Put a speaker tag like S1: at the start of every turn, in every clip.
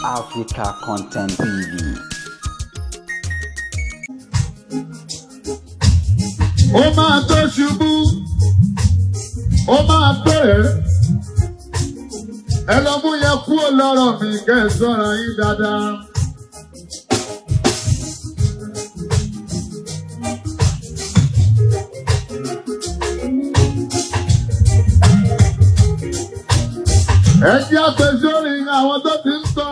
S1: Africa Content TV.
S2: Ó máa tó ṣubú, ó máa bẹ̀rẹ̀. Ẹ lọ mú yẹn kúrò lọ́rọ̀ mi kẹ́ ẹ sọ́ra yín dáadáa. Ẹ jẹ́ àpèsórí àwọn tó ti ń tọ́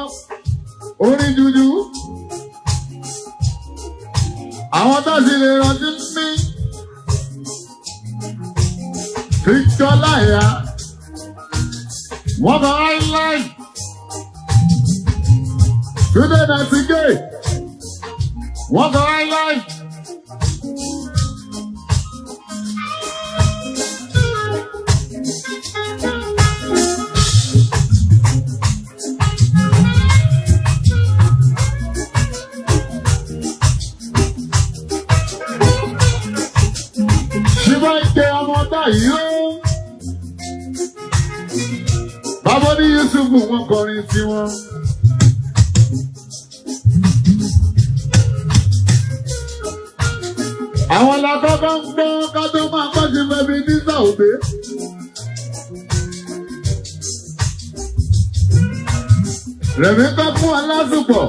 S2: orin jújú. Àwọn tó sì lè rántí mí. Victor Láyà, wọ́n bá Island, Túndé Nàìjíríà, wọ́n bá Island. Ṣùgbọ́n ìpè ọmọ báyìí ó. Bàbá ní Yusufu wọn kọrin tiwọn. Àwọn làkọ́kọ́ ń gbọ́ ká tó máa kọ́ sí Fẹ́mi ní Sàòbé. Rẹ̀mí kọ́ fún alásùpọ̀.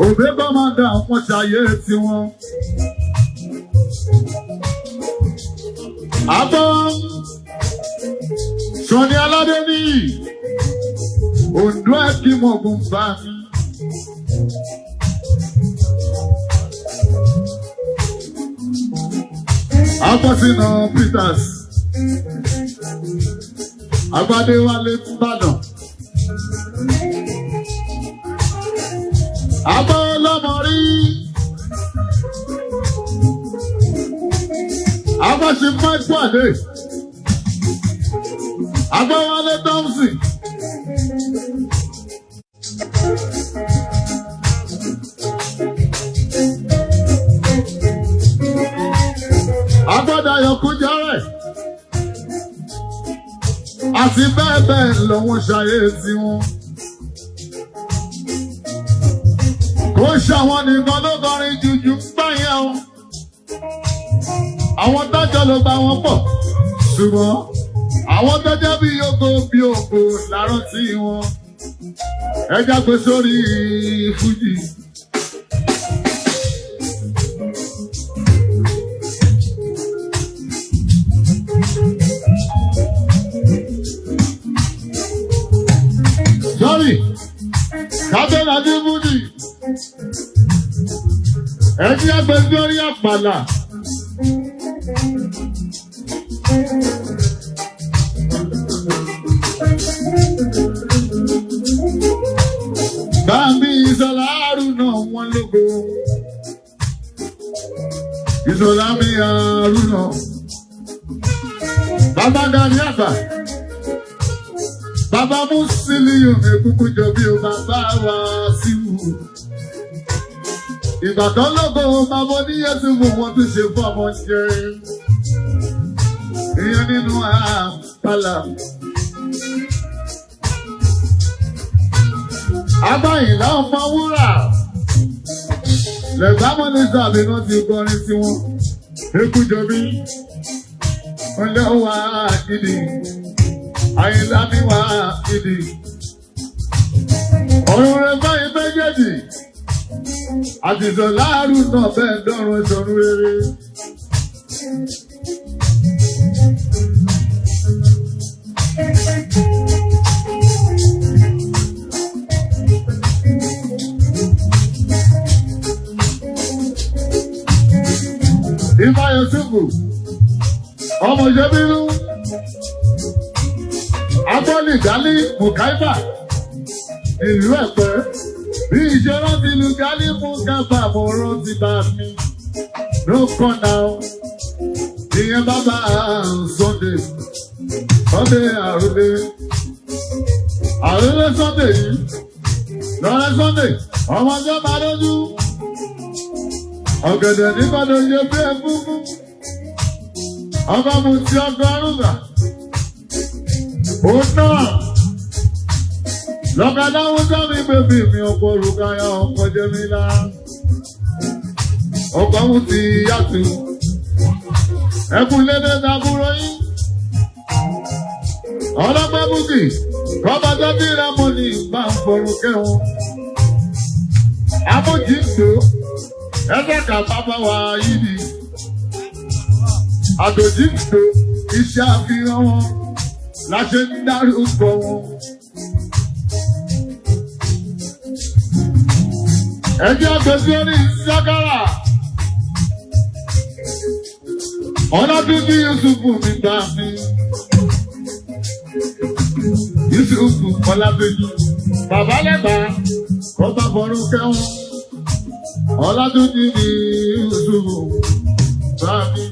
S2: Òbí bá máa da àwọn ṣayé tiwọn. Àbọ̀ Sọ̀ni Aládé níyì, Òǹdó Ẹ̀kímọ̀gùn bá mi. Abọ́sínà Peters, Agbadéwálé Ìbàdàn. Àbọ̀ ọlọ́mọ rí. Abọ́sí Mike Wade. Agbáwálé Thompson. Agbọ́dayọ̀ Kújọ́rẹ̀. Àti bẹ́ẹ̀ bẹ́ẹ̀ lọ wọ́n ṣayé tiwọn. Kò ṣàwọn nìkan ló kọrin jùjú báyẹn o. Àwọn tájọ ló bá wọn pọ̀. Ṣùgbọ́n àwọn tó jẹ́ bí yòókù bí òkú lárántí wọn. Ẹ jágbe sórí Fújì. Sọ́rí, kábẹ́lá ní Fújì. Ẹ jágbe sórí àpàlà. Báàmí Ìṣọ̀lá Àrùnà wọn lógo. Ìṣọ̀lá mi Àrùnà. Bàbá Gani àgbà. Bàbá Mùsílíù mi kúkú jọ bí o bàbá wa sí wù. Ìgbà kan lógo bàbá oníyẹ̀sùn fún wọn tún ṣe fún ọmọ jẹ. Ìyẹn nínú àpàlà. Abáyìnlá ọmọ wúrà. Lẹ̀gbámọ́ ní sàbí náà ti kọrin tiwọn. Ekújọbí. Ọlẹ́ wà ìdí. Àyìnlá mi wà ìdí. Ọ̀run rẹ̀ báyìí méjèèjì. Àtìsọ̀ láàrú náà bẹ́ẹ̀ dọ́run ìṣọ̀run rere. Ifá Yusufu, ọmọ Ṣẹ́bírú, Abọ́lì Gálí Mùkáíbà, ìlú Ẹ̀pẹ́, bí ìṣe rántí ìlú Gálí Mùkáíbà mo rántí bá mi, ló kọ́nà o, ìyẹn bàbá Sunday, Sunday Àròlé, Àròlé Sunday yìí, lọ́rẹ́ Sunday, Ọmọ tó máa lójú. Ọ̀gẹ̀dẹ̀ nígbà tó ṣe bí ẹ̀fúnfún. Ọba mu ti ọkọ̀ arúgbà. Òun náà. Lọ́kadà ń sọ mi bèbí mi ọkọ̀ olùkayọ̀ ọkọ̀ Jẹ́mílá. Ọkọ̀ ń ti yàtú. Ẹkùn lédè dàbúrò yín. Ọlọ́pàá bùkì, kọ́ba tó bí Ramoni máa ń forun kẹ́hún. Amójì ń dò, ẹgbẹ́ kà bàbá wa yìí ni. Àdòjì ń dò, iṣẹ́ àfihàn wọn, la ṣe ń dárúkọ wọn. Ẹjẹ́ àgbèsí orí Sákárà. Ọlátúnjí Yusufu mi gbà mí. Yusufu Ọlátúnjí. Bàbá lẹ́gbàá kọ́ bá bọ̀rún kẹ́wọ́n. Ọlátúnjí ni Yusufu gbà mí.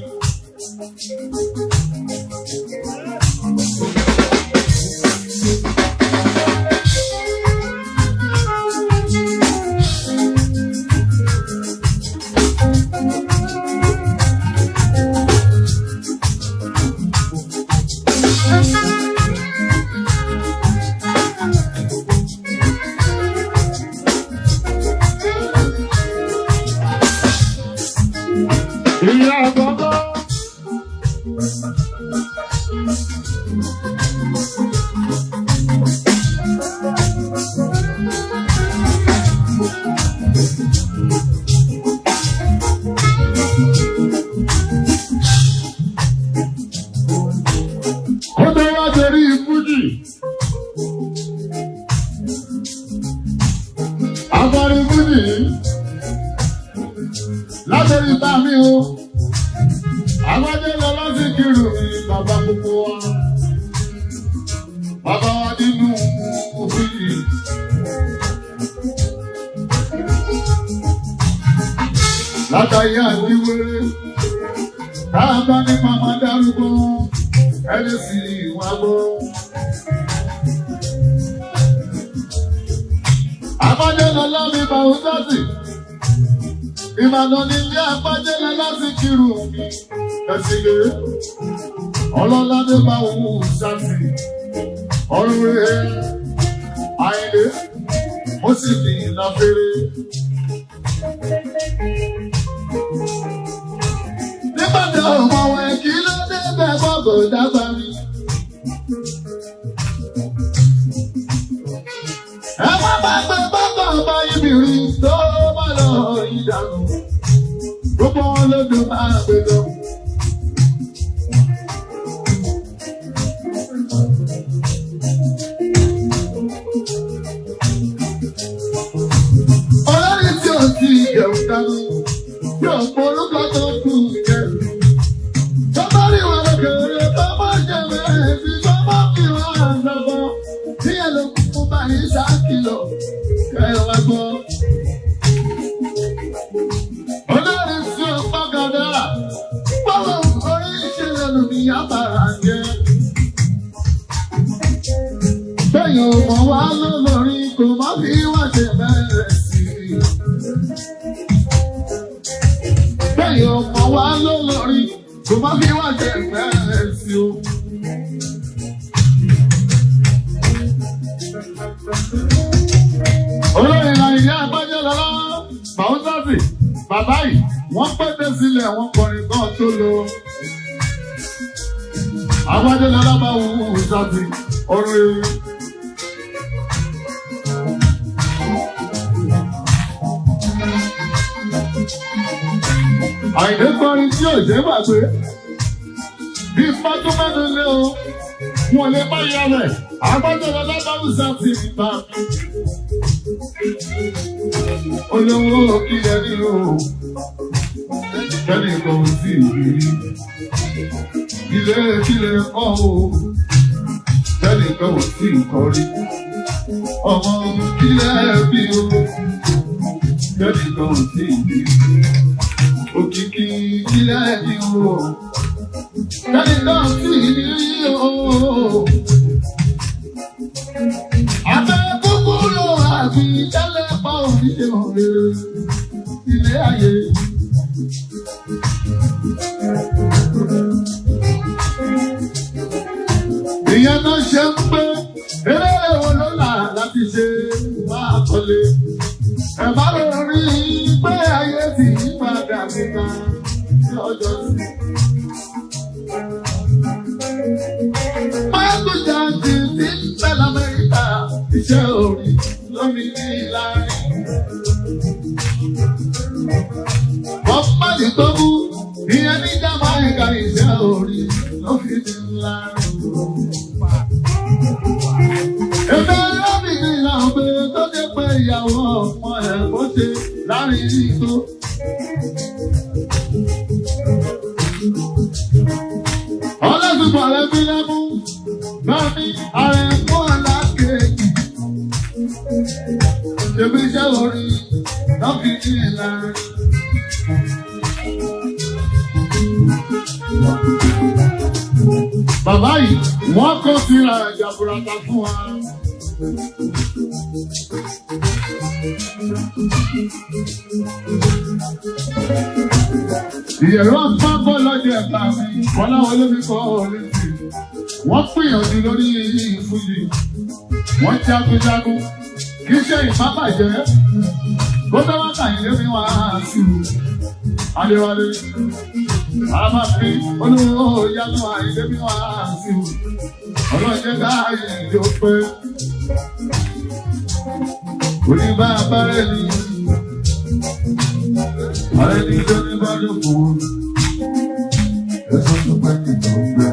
S2: Ìyá àkọ́kọ́. Kó tó wá torí Fújì. Akọrin Fújì yìí. Látọ̀rí bá mi o. Àgbájé lọ láti kírun mi bàbá gbogbo wa. Bàbá wa nínú Fújì. Látàyé àdíwéré. Tá a bá ní màmá dárúkọ, ẹni sì wá gbọ́. Àgbájé lọ lámì bàwùsásì. Ìbàdàn ní ilé Àgbájé lọ láti kírun mi. Ẹ̀sìnlẹ̀ ọlọ́ládé bá wù sásì. Ọ̀run rẹ̀ Àyìndé ó sì ní ìlàfẹ́rẹ́. Nígbà tí ọmọ wọn kí ló dé bẹ́ẹ̀ bọ́gọ̀ dágbà mi. Ẹ má bá gbé bọ́gọ̀ bá ibi rí tó bá lọ ìdànù. Gbogbo wọn ló dùn máa gbé lọ. Olórí tí ò ti yẹ̀wù dánú, tí ò polúkọ tó kù jẹ. Tó bá rí wọn lókèrè, tó bá jẹ mẹ́rin, tó bá fi wọn àṣàbọ̀. Níyẹn ló kún báyìí ṣáàkìlọ̀, kẹ́ ẹ wá gbọ́. Olórí tí ò pàgàdà, báwo orí ìṣẹ̀lẹ̀ lòdì yàbàrà jẹ. Bẹ́yìn ò mọ̀ wá lólórí, kò má fi wá ṣe bẹ́ẹ̀ sí i. Bẹ́yìn ò mọ̀ wá lólórí, kò má fi wá ṣe bẹ́ẹ̀ sí o. Olórí la ìyá Àgbájé lọ́lá, Bàúsásì, bàbá yìí, wọ́n pẹ́tẹ́ sílẹ̀ wọ́n kọrin kan tó lọ. Àgbájé lọ́lá bá wù ú sásì, ọ̀run èrè. Àyìndé kọrin tí ò jẹ́ gbàgbé. Bí Fátúmẹ́nu lé o, wọn lè má yá rẹ̀. Àgbájé lọ́lá bá wù sásì níta. Olówó kílẹ̀ ní o, kẹ́ni kò sí ìrírí. Ilé kílẹ̀ kọ́ o, kẹ́ni kò sí ìkọ́rí. Ọmọ kílẹ̀ bí o, kẹ́ni kò sí ìrírí. Òkìkí kílẹ̀ ní o, kẹ́ni kò sí ìrírí o. Abẹ́ kúkúrú àbí tẹ́lẹ̀ pa òní ṣe Ilé ayé. Ìyẹn náà ṣe ń pé eré wo ló là láti ṣe máa kọ́lé. Ẹ bá lọ rí i pé ayé ti yí padà níta ní ọjọ́ sí. Michael Jackson ti ń bẹ l'Amẹ́ríkà, iṣẹ́ orin lómi ní ìlàrin. Bob Marley tó kú, ìyẹn ní Jamaica, iṣẹ́ orin ló fi ní ìlàrin. Èmi arábìnrin ìlànà pé tó dé pé ìyàwó ọmọ ẹ̀ bó ṣe láàrin igbó. Ọlọ́sùn pọ̀lẹ́ bí lẹ́mú, náà ní ààrẹ mú ọ̀la kejì. Ṣèbí iṣẹ́ orin náà fi ní ìlànà. Bàbá yìí, wọ́n kó síra jaburata fún wa. Ìyẹ̀rọ pápọ̀ lọ́jọ́ ẹ̀ka mi, Kọ́láwọlé mi kọ́ létí. Wọ́n gbìyànjú lórí ìfújì. Wọ́n jagunjagun. Kì í ṣe ìfábàjẹ́. Kó tó wá kàyìndé mi wá sí i. Adéwálé. Àbáfi olówó yálò àyìndé mi wá sí i. Ọlọ́jẹ́ káyé ìjọ pé. Oníbà abárẹ́ ni. Ààrẹ ní tó ní bá dùn fún wọn. Ẹ̀sán tó pẹ́ ní tó ń bẹ.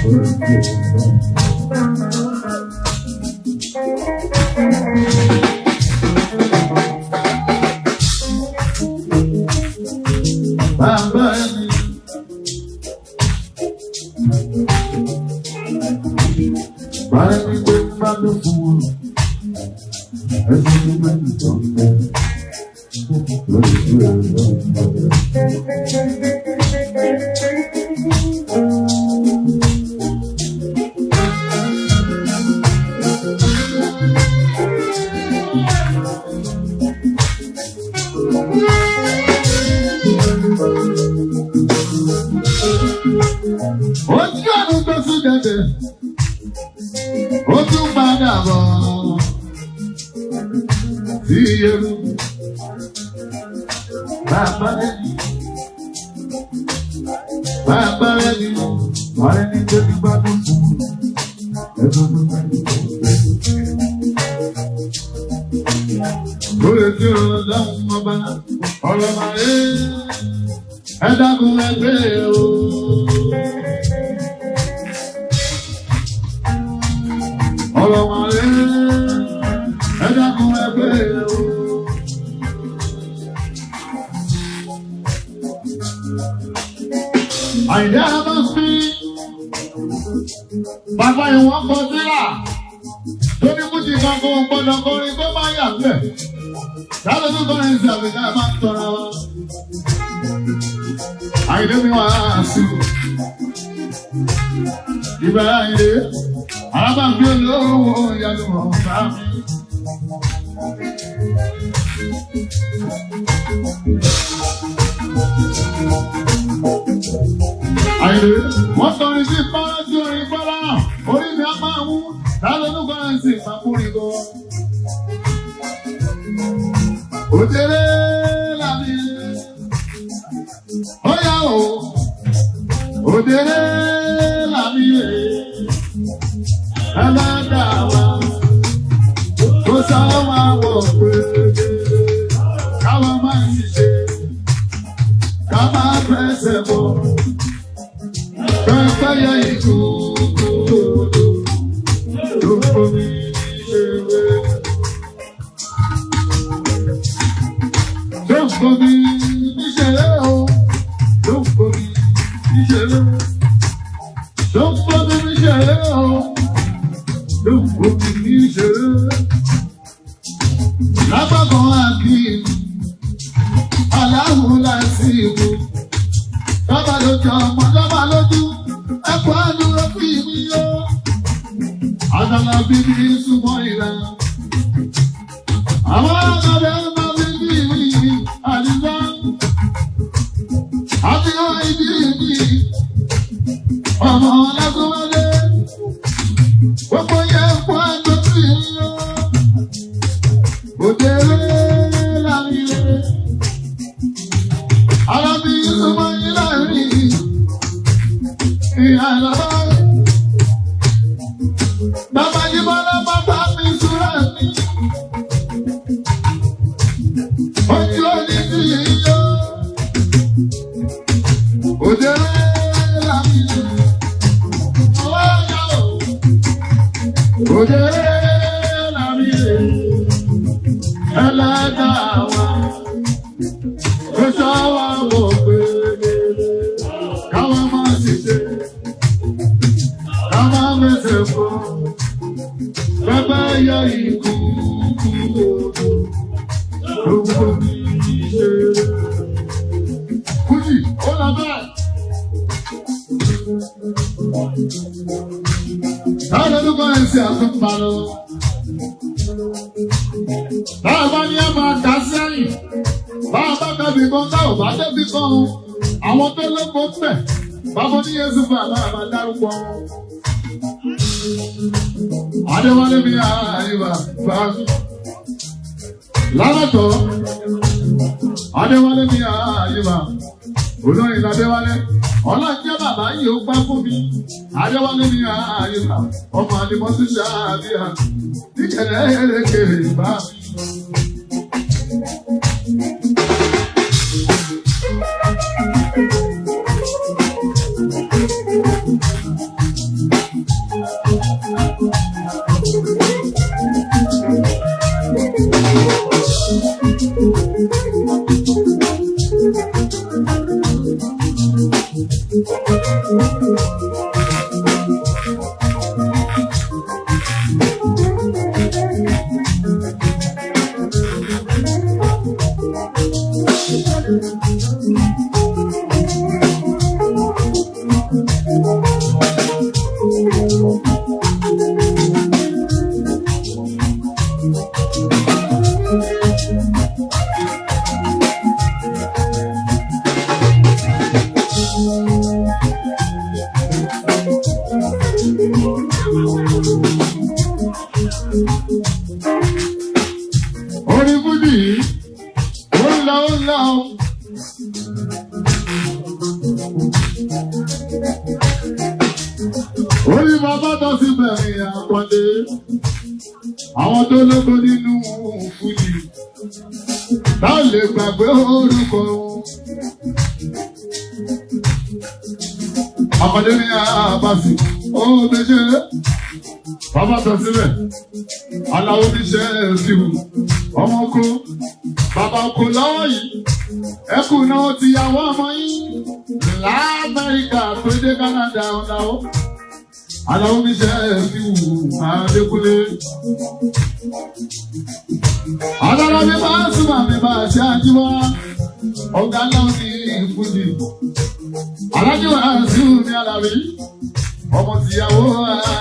S2: Orí ti ò ń bọ̀. Bàbá ẹni. Ààrẹ ní tó ní bá dùn fún wọn. Ẹ̀sán tó pẹ́ ní tó ń bẹ. Orí ti ò ń bọ̀. Ojú ọ̀run tó sún dẹ̀dẹ̀, ó tún padà bọ̀ sí Yerú. Bàbá rẹ̀ ni, bàbá rẹ̀ ni, ọ̀rẹ́ ní tó ní gbádùn fún un. Ẹ̀sùn tó bá ní tó bẹ́ẹ̀. Ó lè tí ọ̀rọ̀ dáhùn ọba, ọ̀rọ̀ màá ẹ dákun ẹgbẹ́ o. Ọ̀rọ̀ màá ẹ dákun ẹgbẹ́ o. Àyìndé máa ń fi bàbá ìwọ̀n kọ sílà tó ní kújì kan kó gbọ́dọ̀ kọrin kó má yà bẹ́ẹ̀. Sábà tó kọrin sí àbíká máa ń tọra wa. Àyìndé mi wá sí o. Ìbẹ̀rẹ̀ Àyìndé, alábàbí olówó ìyanu ọ̀gá mi. Àyìndé, wọ́n kọrin sí fọ́nrán sí orin fọ́nrán, orí mi á máa wú, láti ọdún kọrin sí ìpapòrin gan. Òjèrè làmì, ó yá o, òjèrè làmì, ẹlẹ́dàá wa, kó sáwọ́ máa wọ̀ pé káwọn máa ń ṣiṣẹ́, ká máa fẹsẹ̀ bọ̀. Pẹ́pẹ́yẹ ìkókó tó fomi ṣeré. Tó fomi ṣeré o, tó fomi ṣeré. Tó fomi ṣeré o, tó fomi ṣeré. Lápapọ̀ àkìí, aláwọ̀ láti ìwò. Lọ́ba lójú ọmọ lọ́ba lójú, ẹ̀kọ́ àdúrà fi mi yó. Àdàlà bíbí súnmọ́ ìlà. Àwọn ọ̀gá máa fi bí àdìsá. Àfihàn ìdí ìdí. Ọmọ ọlọ́gbọ́n. Gbogbo yẹn fún àjọṣe yìí. Òdèrè láàrin rẹ̀. Ara mi súnmọ́ yín láàrin. Ìhà lọ́wọ́. Bàbá yìí bọ́lá bàbá mi súra mi. Ojú òní sí yíyó. Òdèrè láàrin rẹ̀. Ọwọ́ ọ̀gá o. Òdèrè láàrin rẹ̀. Ẹlẹ́dàá wa, ó ṣọ́wọ́ wò pé káwọn máa ṣiṣẹ́, káwọn mẹ́sẹ̀ fún, pẹ́pẹ́ yọ ikú gbogbo mi ṣe. Kújì, ó lọ bẹ́ẹ̀. Táwọn olùkọ́ ẹ̀ ṣe àtúnpalọ́. Báwa ní ẹ máa dá sẹ́yìn, báwa bá kẹ́bi kan tá ò bá débi kan o, àwọn tó lóko ń bẹ̀, báwo ní Yéésù fún àbá àbá dárúkọ wọn. Adéwálé mi àyíwá bá mi. Lálọ́tọ̀, Adéwálé mi àyíwá, olórin l'Adéwálé, ọlọ́jẹ́ bàbá yìí ó gbá fún mi. Adéwálé mi àyíwá, ọmọ àdìmọ́sí ṣáàbíà, níkẹ̀lẹ́ erékèrè bá mi. Orin Fújì yìí, ó ń lọ ó ń lọ. Orí bàbá tó ti bẹ̀rẹ̀ àpọ̀lé, àwọn tó lóko nínú Fújì, tá ò lè gbàgbé orúkọ wọn. Àpàdé ní àbàsì, ó méjì bàbá tó síbẹ̀, aláwo níṣẹ́ ẹ̀sìn ọmọ oko, bàbá oko lọ́wọ́ yìí, ẹkùn náà ti yàwó ọmọ yín l'Amẹ́ríkà tó dé Canada ọ̀làwọ́. Aláwo níṣẹ́ ẹ̀sìn Adékúnlé. Adára mi máa ń súnmọ́ mi máa ṣe àjíwá, ọ̀gá náà ní Fújì. Alájọ àṣìwò ní Alábí, ọmọ tìyàwó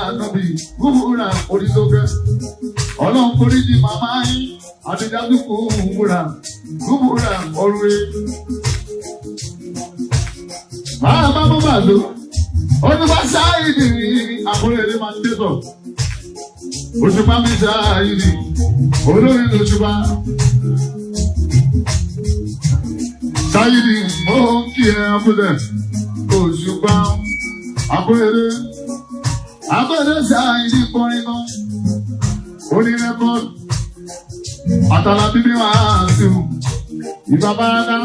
S2: ànábì, gúgúrà orílẹ̀-èdè. Ọlọ́run forí di màmá yín, àdìjáde kò wúra, gúgúrà ọ̀rẹ́. Máa bá mú màdó, olùkọ́ sáyidì ní àkúrẹ́ máa ń tẹ́tọ̀. Òṣùpá mi sáyidì, olórin lòṣùpá. Sáyidì ó ń kí ẹ abúlé, òṣùpá àkúrẹ́. Àkúrẹ́ sáyidì kọrin kan, onírẹ́kọ́dù, àtàlà bíbí wàá sí u, ìbàbáradá,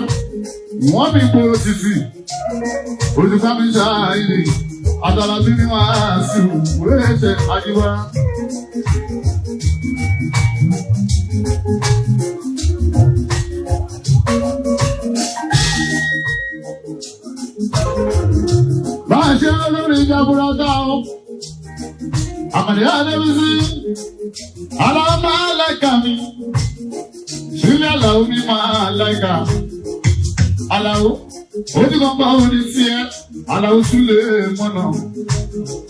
S2: wọ́n mi gbòòrò títì. Òṣùpá mi sáyidì, àtàlà bíbí wàá sí u, wéṣẹ̀ àjíwá. Bá a ṣe lórí jaburata o, Àkàndé Adébísí, aláwọ̀ máa láìka mi, sílẹ̀ àlàó mi máa láìka. Àlàó, ojú kan bá òní tiẹ̀, Àlàó súlẹ̀ mọ́nà,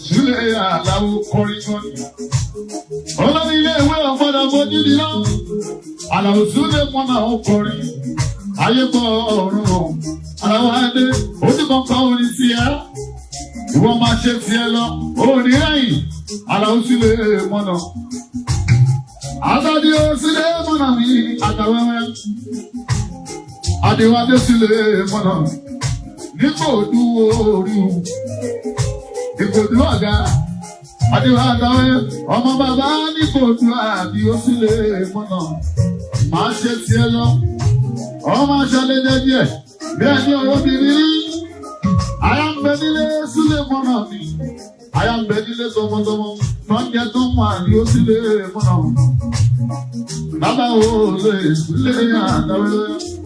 S2: súlẹ̀ Àlàó kọrin kan. Olórí ilé ìwé ọ̀gbọ́dọ̀ fojú di lọ. Àlàó Súlẹ̀ mọ́nà ọkùnrin. Ayé bọ̀ ọ̀run o. Àlàó Adé, ó ti kọ̀ọ̀kan orin tiẹ̀. Ìwọ máa ṣe tiẹ̀ lọ, òní ẹ̀yìn. Àlàó Súlẹ̀ mọ́nà. Àtàdé ó Súlẹ̀ mọ́nà mi, àtàwẹ́wẹ́. Adéwádé Súlẹ̀ mọ́nà. Nígbà òdúwó orí o. Ìkòdú ọ̀gá. Adéwádé ọmọ bàbá ní kòdú àbí ó Súlẹ̀ mọ́nà. Máa ṣe tiẹ̀ lọ. Ọmọ aṣọ lédè díẹ̀. Bẹ́ẹ̀ ni ọ̀rọ̀ mi rí. Aya ń bẹ nílé Súlẹ̀ mọ́nà mi. Aya ń bẹ nílé tọmọtọmọ. Tọ́jà tó mọ àbí ó Súlẹ̀ mọ́nà. Bàbá wo lè Súlẹ̀ àdáwẹ́wẹ́.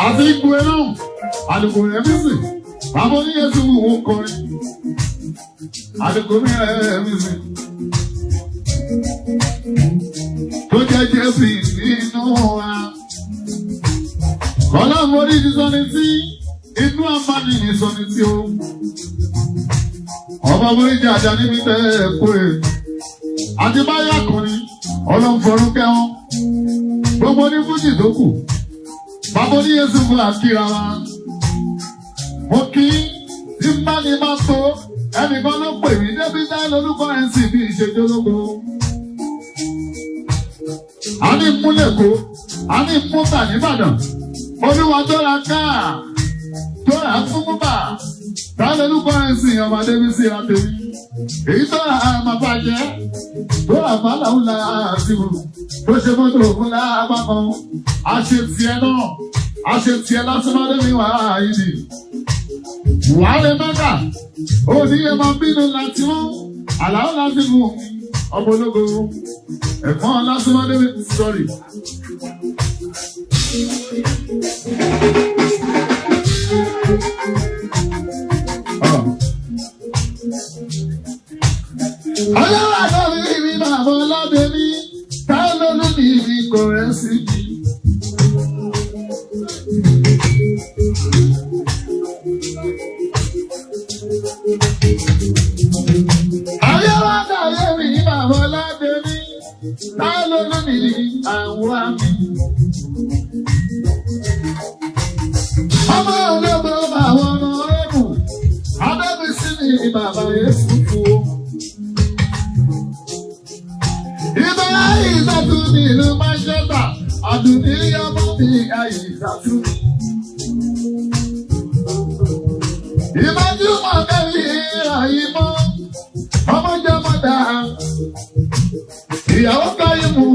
S2: Àti ikú ẹ náà, àlùkò rẹ̀ mí sìn. Bàbá oníyẹ̀sù wò kọrin. Àlùkò rẹ̀ mí sìn. Tó jẹ́ Jésù nínú wa. Ọlọ́run orí ti sọ ní tí inú àmàlì ní sọ ní tí o. Ọba orí jẹ́ àjà níbi tẹ́ ẹ kú ẹ. Àti báyà kùnrin, ọlọ́run fọrún kẹ́wọ́n. Gbogbo ní Fújì tó kù. Bàbá oníyẹ̀sù fún àkírà wa. Mo kí tí bá ní bá tó ẹnìkan ló pè mí débi dá lórúkọ ẹ̀ sì bí ìṣèjọ́lógo. A ní múlẹ̀kó, a ní múta nìbàdàn. Olúwa tó ra káà, tó ra fún múbà. Táwọn olùkọ́ ẹ̀ sìn ọmọ Adébísí ra tèmi. Èyí tó ra àmà bàjẹ́, tó ra fàlàúlà àtìmù, tó ṣe mọ́tò ògùn lápapọ̀. A ṣe tiẹ̀ náà, a ṣe tiẹ̀ lásán lọ́dún mi wà á yìí. Wàá lè mẹ́ta, òní ẹ̀ máa bínú láti mú, àlàó láti mú ọmọ ológo. Ẹ̀gbọ́n lásán lọ́dún mi, sorry. Ọlọ́wà lórí mi bàbá ọlọ́dẹ mi, táwọn olómi mi kò rẹ̀ sí mi. Ọlọ́wà lórí mi bàbá ọlọ́dẹ mi, táwọn olómi àwọn àmì. Ọmọ ológo bàbá ọmọ ọlọ́dún, Adébísí ni bàbá Yéṣu fún o. Ibẹ̀ àìsàtú ní ìlú Manchester, àdùnní ọmọ mi àìsàtú. Ìbájúmọ̀ kẹ́rin àyímọ́, ọmọ jẹ́ mọ́dà. Ìyàwó káyé mu,